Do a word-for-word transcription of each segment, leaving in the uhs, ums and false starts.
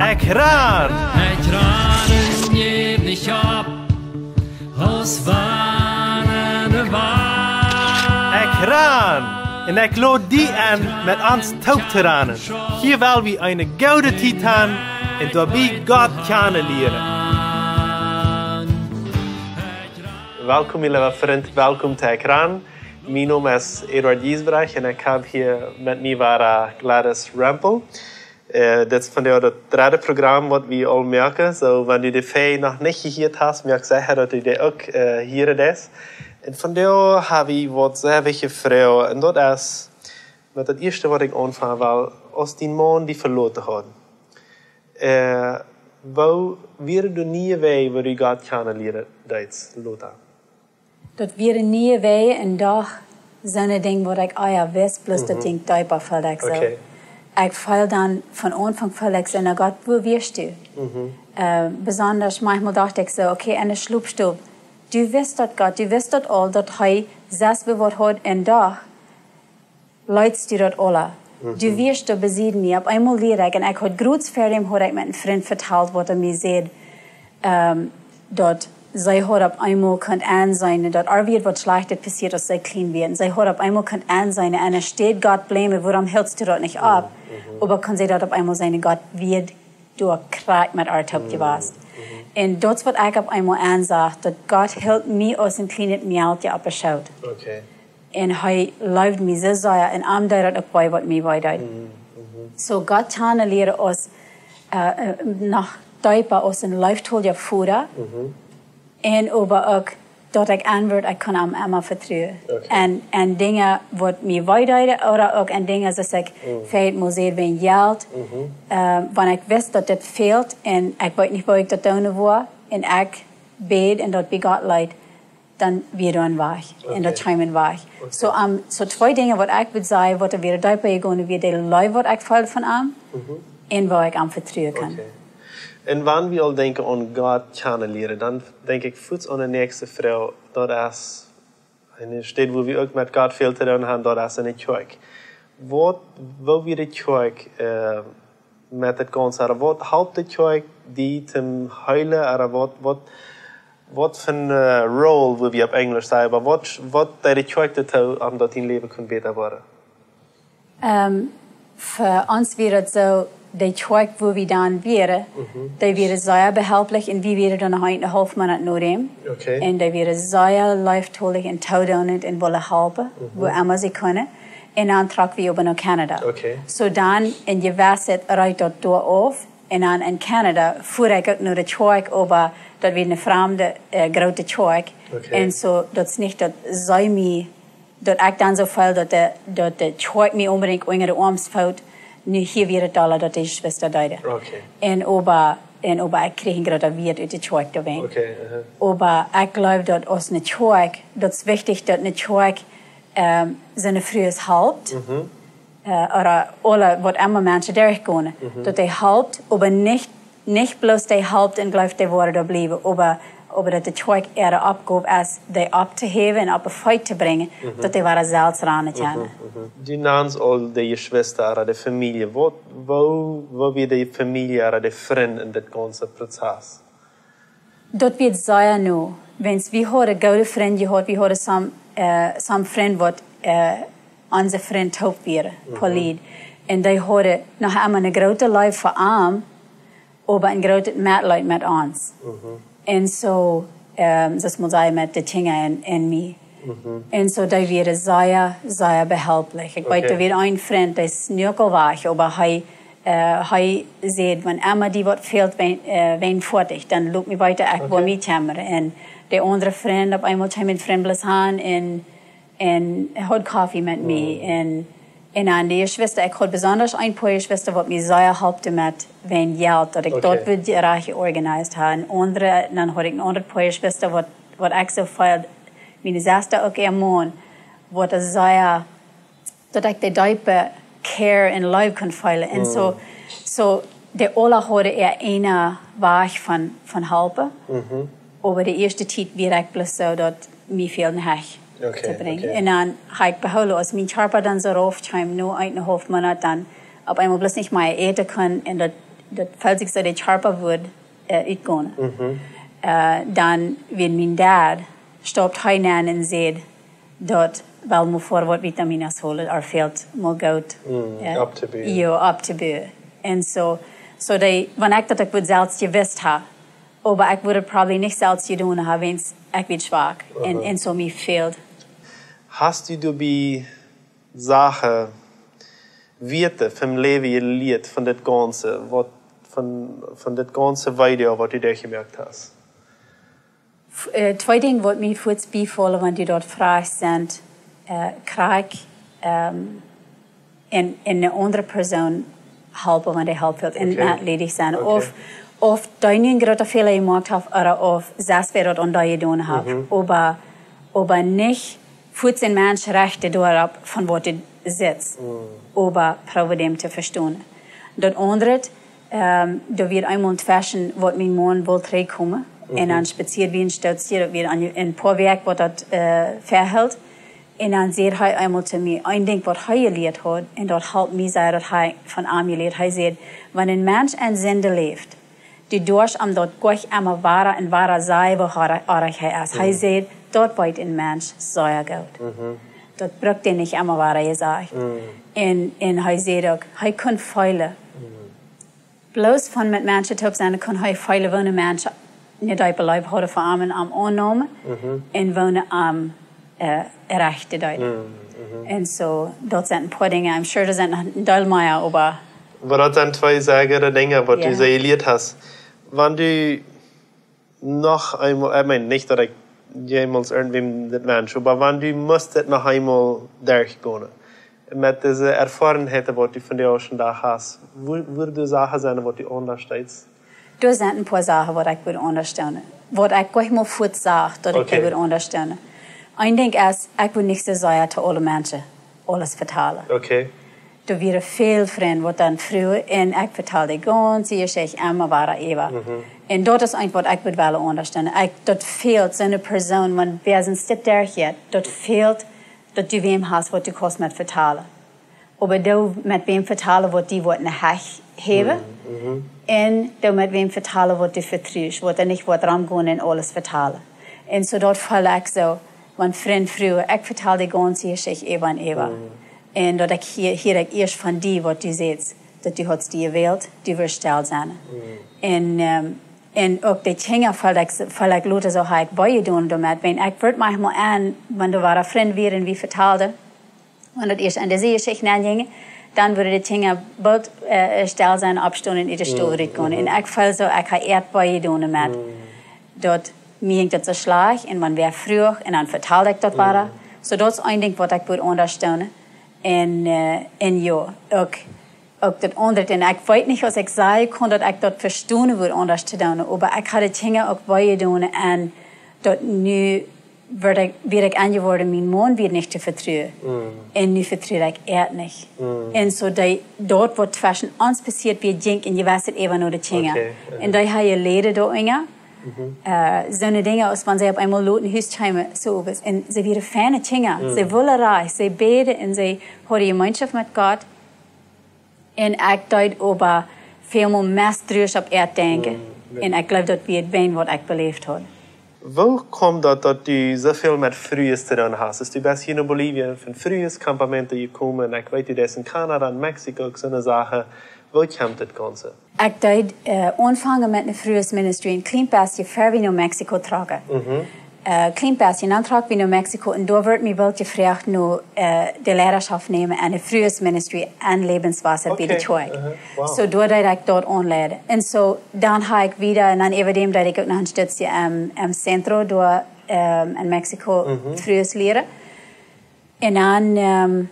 Ekj ran! Ekj ran un jäw nich opp, aus wann de Wand. Ekj ran! Un ekj lod die enn, met ons toop to ranen. Hia well wie eene goode Tiet han un doabie Gott kjanen lieren. Welkom, mien leewa Frint, welkom to Ekj ran. Mien Nomen es Eduard Giesbrecht un ekj hab hia met mie wada Gladys Rempel. Eh, dit es vondoag daut dredde Program waut wie aul moaken. Soo, wan du de väaje noch nich jehieet hast, moak secha daut du dee uk, eh, hieren deist. Un vondoag hab wie waut sea wichtje Froag. Un daut es, met daut ieeschte waut ekj aunfangen well, aus dien Maun die veloten haud. Eh, woo wieren de niee Wäaj, woo du Gott kjanen lieren deetst, lota? Daut wieren niee Wäaj un doch soone Dinja waut ekj ea wist, bloos daut jinkj deepa, feeld ekj soo. Okay. Ekj feeld dan, von Aunfank feeld ekj soo, na Gott, wua wieescht du? Eh, besonda, maunchmol docht ekj soo, okay, enne Schlopstow. Du wist daut, Gott, du wist daut aul, daut hee sest wia waut haud un doch leetst du daut aula. Du wieescht doa besied mie. Opp eemol lieed ekj, un ekj haud groots ver däm, haud ekj met een Frint vetalt, waut hee mie säd, ehm, daut see haud opp eemol kunt enseenen, daut ar wia waut Schlajchtet passieet, aus see kjlien wia. Un see haud opp eemol kunt enseenen, un enne Städ Gott blämen, wuarom hilst du daut nich opp? Oba kunn see daut opp eemol seenen, Gott wia doa krakjt met ar toop jewast. Un daut es waut ekj opp eemol ensach, daut Gott hilt mie aus een kjlienet Mejal opp de Schoot. Okay. Un hee leewd mie soo sea, un am deed daut uk wee, waut mie wee deed. Soo Gott kjanen lieren aus, eh, eh, noch deepa aus een leeftolja Voda. Un oba uk daut ekj aun wort, ekj kunn am emma vetruen. Okay. Un, un Dinja waut mie wee deeden, ooda uk aun Dinja, soo aus ekj väaje Mol säd, wäajen Jelt. Eh, wan ekj wist daut dit fäld, un ekj weet nich, woo ekj daut doonen wull, un ekj bäd un daut bie Gott leet, dan wia doa een Wajch. Un daut kjeem een Wajch. Okay. Soo, ehm, soo twee Dinja waut ekj wudd sajen, waut doa wia deepa jegonen, wia de Leew waut ekj feeld von am un woo ekj am vetruen kunn. Okay. Un wan wie aul denkjen aun Gott kjanen lieren, dan denkj ekj fuaz aun de näakjste Froag, daut es, enne Städ wua wie uk met Gott väl to doonen haben, daut es enne Kjoakj. Waut, woo wia de Kjoakj, eh, met daut Gaunze, ooda waut halpt de Kjoakj die toom heelen, ooda waut, waut, waut fa een, eh, role, woo wie opp Enjlisch sajen, oba waut, waut deed de Kjoakj doatoo, om daut dien Läwen kunn bäta woaren? Ehm, fa ons wia daut soo, de Kjoakj, wua wie dan wieren, dee wieren sea behelplich un wie wieren dan noch een un een haulf Moonat no däm. Okay. Un dee wieren sea leeftolich un toodoonent un wullen halpen, wua emma see kunnen. Un dan trocken wie äwa no Canada. Okay. Soo dan, un jie weeten, reed daut doa auf. Un dan en Canada fua ekj uk no de Kjoakj, oba daut wia eene framde, eh, groote Kjoakj. Okay. Un soo, daut es nich daut see mie daut ekj dan soo feeld daut de, daut de Kjoakj mie onbedinjt unja de Oarms foot, nu hia wia daut aul daut de Jeschwista deeden. Okay. Un oba, un oba ekj kjrieech een groota Wieet ut de Kjoakj doawäajen. Okay, aha. Oba ekj jleew daut aus eene Kjoakj, daut es wichtich daut eene Kjoakj, ehm, siene Frues halpt. Eh, ooda aule waut emma Menschen derchgonen. Daut dee halpt, oba nich, nich bloos dee halpt un jleeft dee woaren doa bliewen, oba, oba daut de Kjoakj äare Oppgow es, dee opptohäwen un opp de Feet to brinjen, daut dee woaren selfst ranen kjennen. Du nandst aul de Jeschwista ooda de Famielje. Waut, woo, woo wia de Famielje ooda de Frind en dit gaunze Prozess? Daut wia sea nu. Wiels wie hauden goode Frind jehaut, wie hauden some, eh, some Frind waut, eh, onse Frind toop wieren, Paulide. Un dee hauden noch emma eene groote Leew fa am, oba een grootet Metleet met ons. Un soo, ehm, daut mott sajen met de Kjinja un, un mie. Un soo, dee wieren sea, sea behelplich. Ekj weet, doa wia een Frind, dee es nu uk aul wajch, oba hee, eh, hee säd, wan emma die waut fält, wan, eh, wan foadich, dan lot mie weeten, ekj woa mie kjemmren. Un de aundre Frind, opp eemol kjeem een Frind bloos aun un un haud Koffe met mie. Un, un dan de Jeschwista, ekj haud besonda een poa Jeschwista waut mie sea halpten met wan Jelt, daut ekj daut wudd rajcht jeorganiseet haben. Un aundre, dan haud ekj een aundret poa Jeschwista waut, waut ekj soo feeld, miene Sesta uk äa Maun, waut sea, daut ekj de deepe care un Leew kunn feelen. Un soo, soo, de aula hauden äa eenen Wajch von, von halpen. Oba de ieeschte Tiet wia ekj bloos soo daut mie fäld een Hecht to brinjen. Un dan hab ekj behoolen, aus mien Kjarpa dan soo rauf kjeem, no een un een haulf Moonat, dan opp eemol bloos nich mea äten kunn un daut Daut felt sikj soo, de Kjarpa wudd, äh, utgonen. Äh, dan, wan mien Dad staupt hee nenn un sajcht, daut well mau fa waut Vitaminas holen, ooda fält mau Goot, äh, opptobuen. Jo, opptobuen. Un soo, soo dee, wan ekj daut uk wudd selfst jewist haben, oba ekj wudd daut probably nich selfst jedonen haben, wan ekj wia schwak. Un, un soo mie fält. Hast du doabie Sachen, Wieet vom Läwen jelieet von dit gaunze, waut, von, von dit gaunze Video, waut du derchjemoakt hast? F-, äh, twee Dinja, waut mie fuaz biefaulen, wan du daut froagst, sent, äh, krakjt, ähm, en, en eene aundre Persoon halpen, wan dee Help fält, un, okay, nich ladich sennen. Okay. Ooda, ooda dee nu eenen grooten Fäla jemoakt haft, ooda ooda selfst wäa daut aun die jedonen haft. Mhm. Oba, oba nich fuaz een Mensch rechten doaropp, von waut du sajchst. Mhm. Oba proowen dän to vestonen. Daut aundre, ähm, doa wia eemol tweschen, waut mien Maun wull trigjkomen. Mhm. Un dan spazieed wie een Stootje, daut wia een, een poa Wäakj, waut daut, äh, vehelt. Un dan säd hee eemol to mie, een Dinkj, waut hee jelieet haud, un daut halpt mie sea, daut hee von am jelieet. Hee säd, wan een Mensch en Sind läft, du doascht am daut nich emma wada un wada sajen, woo oaj, oaj hee es. Hee, mhm, säd, daut weet een Mensch sea goot. Mhm. Daut brukt hee nich emma wada sajen. Mhm. Un, un hee säd uk, hee kunn feelen. Mhm. Bloos von met Menschen toop sennen, kunn hee feelen, woo een Mensch eene deepe Leew haud fa am un am aunnämen, mhm, un woo am, äh, rechten deed. Mhm, mhm. Un soo, daut sent een poa Dinja. I'm sure doa sent noch een Deel mea, oba. Oba daut sent twee sea goode Dinja, waut du, jo, sea jelieet hast. Wan du noch eemol, ekj meen, nich daut ekj jemols irjentwäm dit wensch, oba wan du must dit noch eemol derchgonen, met dise Erfoarenheit, waut du vondoag aul hast, wua-, wua du Sachen sennen, waut du aundasch deetst? Doa sent een poa Sachen, waut ekj wudd aundasch doonen. Waut ekj nich mol fuaz sach, daut ekj, okay, wudd aundasch doonen. Een Dinkj es, ekj wudd nich soo sea to aule Menschen aules vetalen. Okay. Doa wieren väl Frind, waut dan fruagen, un ekj vetald de gaunze Jeschicht emma wada äwa. Mhm. Un daut es eent, waut ekj wudd wellen aundasch doonen. Ekj, daut fält soone Persoon, wan wäa soon Step derchjeit, daut fält, daut du wäm hast, waut du kaust met vetalen. Oba du met wäm vetalen, waut die waut en Hecht haben, mhm, mhm, un du met wäm vetalen, waut du vetrust, waut doa nich woat romgonen un aules vetalen. Un soo daut feel ekj soo, wan Frind fruagen, ekj vetal de gaunze Jeschicht äwa un äwa. Mhm. Un daut ekj hia, hia ekj ieescht von die, waut du sajchst, daut du hast die jewält, du wurscht stell sennen. Mhm. Un, ähm, un uk de Kjinja feel ekj, feel ekj lota soo, hab ekj wee jedonen doamet, wan ekj wudd mau mol aun, wan doa wada Frind wieren, wie vetalden, wan daut ieescht aun dise Jeschicht aunjinj, dan wudden de Kjinja boolt, äh, stell sennen, oppstonen un ut de Stow, mhm, rutgonen. Mhm. Un ekj feel soo, ekj hab ieescht wee jedonen doamet. Mhm. Daut mie jinkj daut soo schlajcht, un wan wäa fruach, un dan vetald ekj daut, mhm, wada. Soo daut es een Dinkj, waut ekj wudd aundasch doonen. Un, äh, un jo, uk, uk daut aundre, un ekj weet nich, aus ekj sajen kunn, daut ekj daut vestonen wudd aundasch to doonen, oba ekj haud de Kjinja uk wee jedonen, un daut nu wort ekj, wia ekj aunjeworden, mien Maun wia nich to vetruen. Mm. Un nu vetru ekj am nich. Mm. Un soo dee, daut waut tweschen ons passieet wia, jinkj en jewesset äwa no de Kjinja. Okay, aha. Un dee hauden jeläden doa, Inga. Mhm. Äh, soone Dinja aus wan see opp eemol lot no Hus kjeemen, soo waut. Un see wieren feine Kjinja. Mm. See wullen rajcht, see bäden un see hauden Jemeenschoft met Gott. Un ekj deed oba väl mea mestries opp äa denkjen. Mm, jo. Un ekj jleew, daut wia daut, waut ekj beläft haud. Woo kjemt daut, daut du soo väl met Frues to doonen hast? Du best hia no Bolivien von Frues Campamento jekomen, un ekj weet, du deist en Kanada un Mexiko uk soone Sachen. Woo kjemt daut Gaunze? Ekj deed, äh, aunfangen met eene Frues Ministry en kjlien bät ver wie no Mexiko trocken. Mhm. Äh, kjlien bät, dan trock wie no Mexiko un doa wort mie wol jefroacht no, äh, de Leidaschoft nämen aun de Frues Ministry aun Lebenswasser bie de Kjoakj. Okay. Aha. Wow. Soo, doa deed ekj doa aunleiden. Un soo, dan hab ekj wada, un dan äwa däm deed ekj uk noch een Stootje aum, aum Centro, doa, ähm, en Mexiko, mhm, Frues lieren. Un dan, ähm,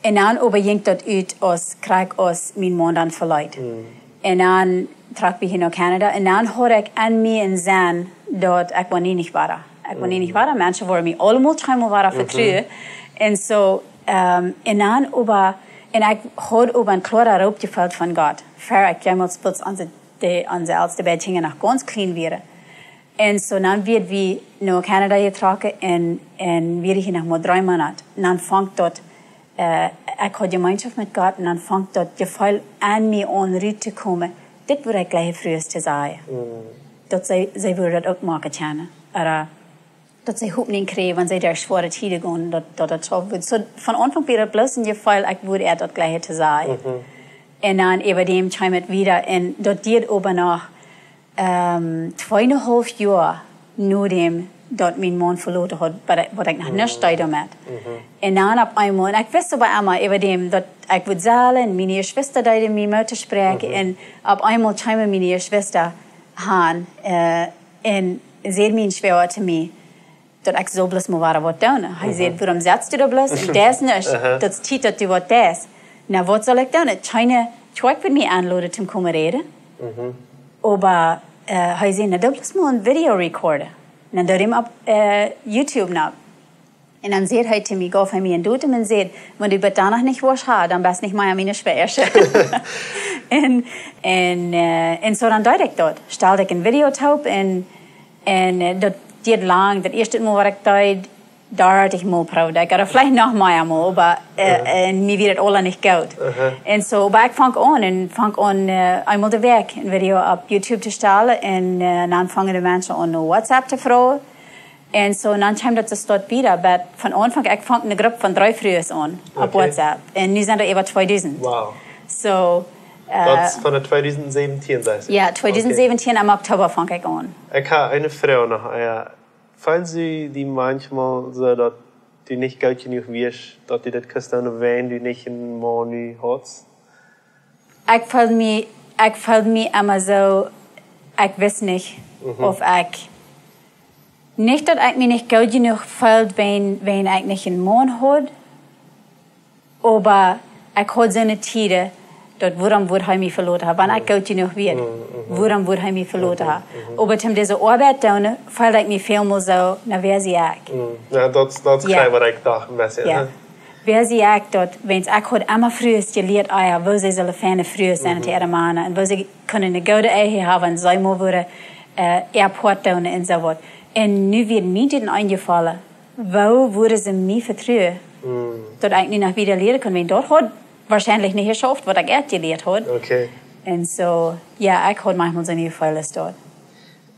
un dan oba jinkj daut ut aus, krakjt aus mien Maun dan veleet. Mm. Un dan trock wie hia no Kanada. Un dan haud ekj aun mie een Senn, daut ekj wull nie nich wada. Ekj wull nie nich wada. Menschen wudden mie aulemol tweemol wada, mhm, vetruen. Un soo, ähm, un dan oba, un ekj haud oba een kloaren Roop jefeelt von Gott. Ver ekj jemols bloos onse, de, onse elste beid Kjinja noch gaunz kjlien wieren. Un soo, dan wia wie no Kanada jetrocken un, un wia hia noch mau dree Moonat. Un dan funk daut, äh, ekj haud Jemeenschoft met Gott un dan funk daut Jefeel aun mie aun rut to komen. dit wudd ekj jleichen Frues to sajen. Daut see, see wudden daut uk moaken kjennen. Ooda daut see Hopninj kjrieen, wan see derch schwoare Tieden gonen, daut, daut daut soo wudd. Soo, von Aunfank wia daut bloos een Jefeel, ekj wudd äa daut jleichen to sajen. Un dan äwa däm kjeem et wieda un daut dieed oba noch, ähm, twee un een haulf Joa nodäm daut mien Maun veloten haud, waut ekj, waut ekj noch nich deed doamet. Un dan opp eemol, un ekj wist oba emma äwa däm daut ekj wudd sellen, un miene Jeschwista deeden mie Moot toospräakjen, un opp eemol kjeemen miene Jeschwista han, äh, un säd mien Schwoaga to mie, daut ekj sull bloos mol wada waut doonen. Hee säd: "Wuarom setst du doa bloos un deist nuscht? Daut es Tiet, daut du waut deist." "Na, waut saul ekj doonen? Kjeene Kjoakj wudd mie enloden toom komen räden." Oba, äh, hee säd: "Na, doo bloos mol een Video recorden. Dan doo däm opp, äh, YouTube nopp." Un dan säd hee to mie, gauf hee mie een Datum un säd: "Wan du bat dan noch nich woascht haben, dan best nich mea miene Schwäajasche." Un, un, äh, un soo dan deed ekj daut. Stald ekj een Video toop un, un, äh, daut dieed lang. Daut ieeschte Mol waut ekj deed, dartich Mol proowd ekj, ooda veleicht noch mea Mol, oba, äh, un mie wia daut aula nich goot. Un soo, oba ekj funk aun, un funk aun, äh, eemol de Wäakj een Video opp YouTube to stalen, un, äh, dan fungen de Menschen aun no WhatsApp to froagen. Un soo, un dan kjeem daut soo wieda, oba von Aunfank, ekj funk eene Grupp von dree Frues aun opp WhatsApp. Un nu sent doa äwa tweedusent. Wow. Soo, äh, daut es von de tweedusent säwentieen, sajchst du? Jo, tweedusent säwentieen, em Oktoba funk ekj aun. Ekj hab eene Froag noch, jo. Feelst du die maunchmol soo, daut du nich goot jenuach wieescht, daut du daut kust doonen, wan du nich een Maun nu hast? Ekj feeld mie, ekj feeld mie emma soo, ekj wist nich, auf ekj, nich daut ekj mie nich goot jenuach feeld, wan, wan ekj nich een Maun haud, oba ekj haud soone Tieden, daut: "Wuarom wudd hee mie veloten haben, wan ekj goot jenuach wia? Wuarom wudd hee mie veloten haben?" Oba toom dise Oabeit doonen, feeld ekj mie välmol soo: "Na, wäa sie ekj?" Jo, daut, daut es waut ekj docht, een bät, jo. Wäa sie ekj, daut, wan ekj haud emma Frues jelieet, ah jo, woo see sullen feine Frues sennen to äare Mana, un woo see kunnen eene goode Ehe haben, un see mol wudden, äh, äa Poat doonen un soo waut. Un nu wia mie dit enjefollen, woo wudden see mie vetruen, daut ekj nu noch wieda lieren kunn, wan daut haud woarschienlich nich jeschauft, waut ekj ieescht jelieet haud. Okay. Un soo, jo, ekj haud maunchmol soone Jefeelen doa.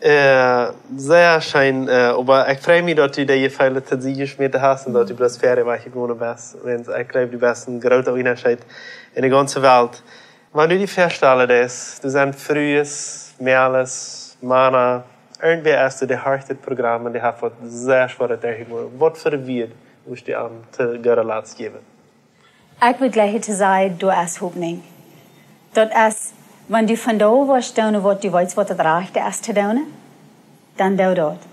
Äh, sea scheen, äh, oba ekj frei mie, daut du dee Jefeelen to Sied jeschmäten hast un daut du bloos wieda wajch jegonen best. Wiels ekj jleew, du best een groota Unjascheet enne gaunze Welt. Wan du die väastalen deist, doa sent Frues, Mäakjes, Mana, irjentwäa es, dee horcht dit Program un dee haft waut sea Schwoaret derchjegonen. Waut fa een Wuat wurscht du an to gooda Latst jäwen? Ekj wudd jleichen to sajen, doa es Hopninj. Daut es, wan du vondoag wurscht doonen, waut du weetst, waut daut rajchte es to doonen, dan doo daut.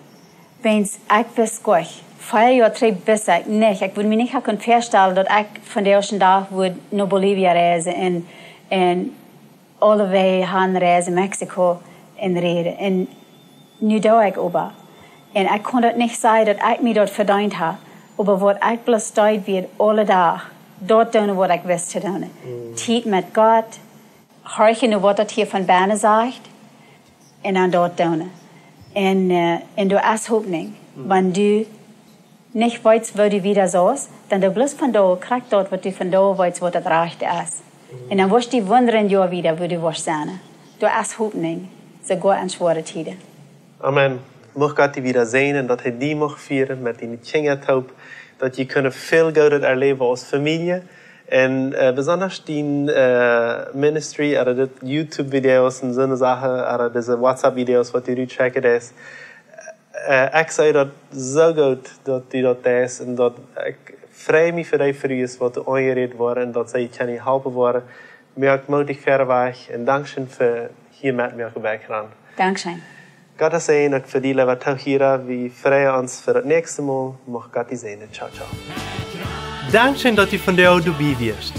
Wiels ekj wist goanich, vea Joa trigj wist ekj nich, ekj wudd mie nich haben kunt väastalen, daut ekj vondoag dän Dach wudd no Bolivien reisen un, un aulewäajen han reisen, Mexiko un räden. Un nu doo ekj oba. Un ekj kaun daut nich sajen, daut ekj mie daut vedeent hab, oba waut ekj bloos deed, wia aule Dach daut doonen, waut ekj wist to doonen. Tiet met Gott, horchen no waut daut hia von bennen sajcht, un dan daut doonen. Un, äh, un doa es Hopninj. Wan du nich weetst, woo du wieda saust, dan doo bloos vondoag krakjt daut, waut du vondoag weetst, waut daut rajchte es. Un dan wurscht du wundren, Joa wieda, woo du wurscht sennen. Doa es Hopninj, soogoa en schwoare Tieden. Amen. Mucht Gott die wieda säajnen, daut hee die mucht fieren met diene Kjinja toop, daut jie kunnen väl Goodet erläwen aus Famielje. Un, äh, besonda dien, äh, Ministry, ooda dit YouTube-Videos un soone Sachen, ooda dise WhatsApp-Videos, waut du rutschekjen deist. Äh, ekj see daut soo goot, daut du daut deist, un daut ekj frei mie fa dee Frues, waut doa aunjerät woaren, un daut see kjennen halpen woaren. Moakt mootich wieda wajch, un dankscheen fa hia met mie opp de Wäakj ran. Dankscheen. Gott sie Säajen uk fa die, leewa Toohiera, wie freien ons fa daut näakjste Mol. Mucht Gott die säajnen. Ciao, ciao. Dankscheen, daut du vondoag doabie wieescht.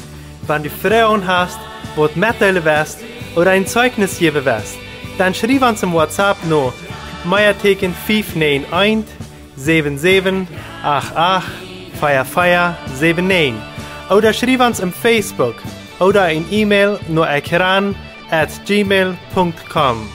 Wan du Froagen hast, waut metdeelen west ooda een Zeichnis jäwen west, dan schriew ons em WhatsApp no Meateken fief näajen eent, säwen säwen acht acht, vea vea säwen näajen, ooda schriew ons em Facebook ooda een E-Mail no ekjran at gmail punkt com.